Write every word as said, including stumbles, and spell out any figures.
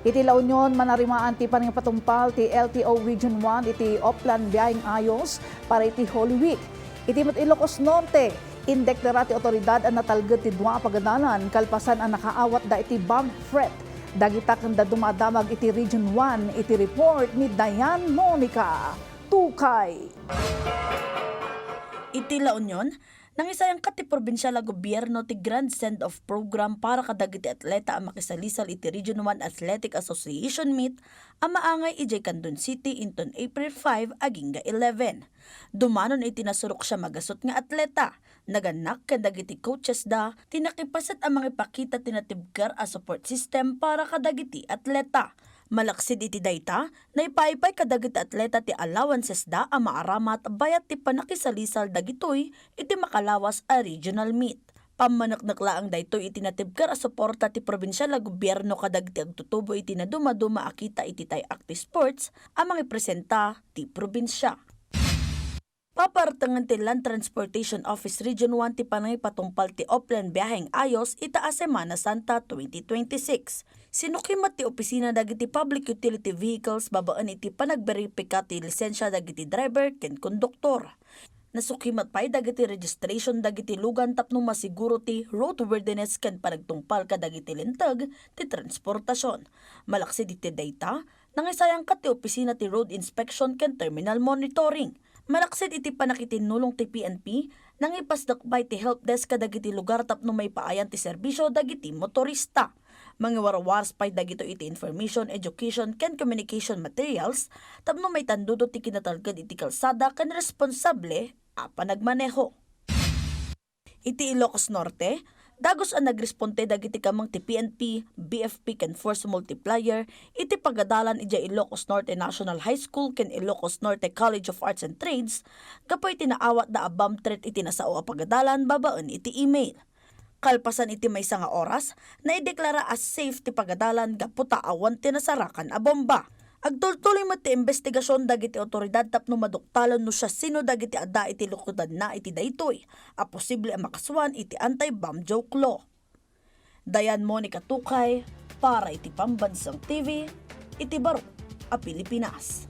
Iti La Union, manarimaan ti panangipatungpal ti L T O Region one iti Oplan Biayeng Ayos para iti Holy Week. Iti met Ilocos Norte, indeklara ti awtoridad a natalged ti dua a pagadalan kalpasan a nakaawatda iti bomb threat. Dagita ken dadduma a damag iti Region one iti report ni Diane Monica Tukay. Iti La Union, nangisayangkat ti probinsial a gobierno ti Grand Send-Off Program para kadagiti atleta a makisalisal iti Region one Athletic Association Meet a maangay idiay Candon City inton April five agingga eleven. Dumanon iti nasurok siam a gasut nga atleta, nagannak ken dagiti coachesda ti nakipaset a mangipakita ti natibker a support system para kadagiti atleta. Malaksid iti dayta, naipaypay kadagiti atleta ti allowancesda a maaramat bayat ti pannakisalisal dagitoy iti makalawas a regional meet. Pammaneknek laeng daytoy iti natibker a suporta ti probinsial a gobierno kadagiti agtutubo iti nadumaduma a kita iti tay-ak ti sports a mangipresenta ti probinsia. Papartengen ti Land Transportation Office Region one ti panangipatungpal ti Oplan Biayeng Ayos ita a Semana Santa twenty twenty-six. Sinukimat ti opisina dagiti public utility vehicles babaen iti panagberipika ti lisensia dagiti driver ken konduktor. Nasukimat pay dagiti registration dagiti lugan tapno masiguro ti roadworthiness ken panagtungpal kadagiti linteg ti transportasion. Malaksid iti dayta, nangisayangkat ti opisina ti Road Inspection ken Terminal Monitoring. Malaksid iti pannakitinnulong ti P N P, nangipasdek pay ti help desk kadagiti lugar tapno maipaayan ti serbisio dagiti motorista. Mangiwarwaras pay dagitoy iti information, education, ken communication materials tapno maitandudo ti kinatalged iti kalsada ken responsable a panagmaneho. Iti Ilocos Norte, dagus a nagresponde dagiti kameng ti P N P, B F P ken Force Multiplier iti pagadalan idiay Ilocos Norte National High School ken Ilocos Norte College of Arts and Trades gapu iti naawatda a bomb threat iti nasao a pagadalan babaen iti email. Kalpasan iti maysa nga oras, naideklara a safe ti pagadalan gapu ta awan ti nasarakan a bomba. Agtultuloy met ti imbestigasion dagiti awtoridad tapno maduktalon no siasino dagiti adda iti lukodanna iti daytoy a posible a makasuan iti anti-bomb joke law. Diane Monica Tukay para iti Pambansang T V iti Barok a Pilipinas.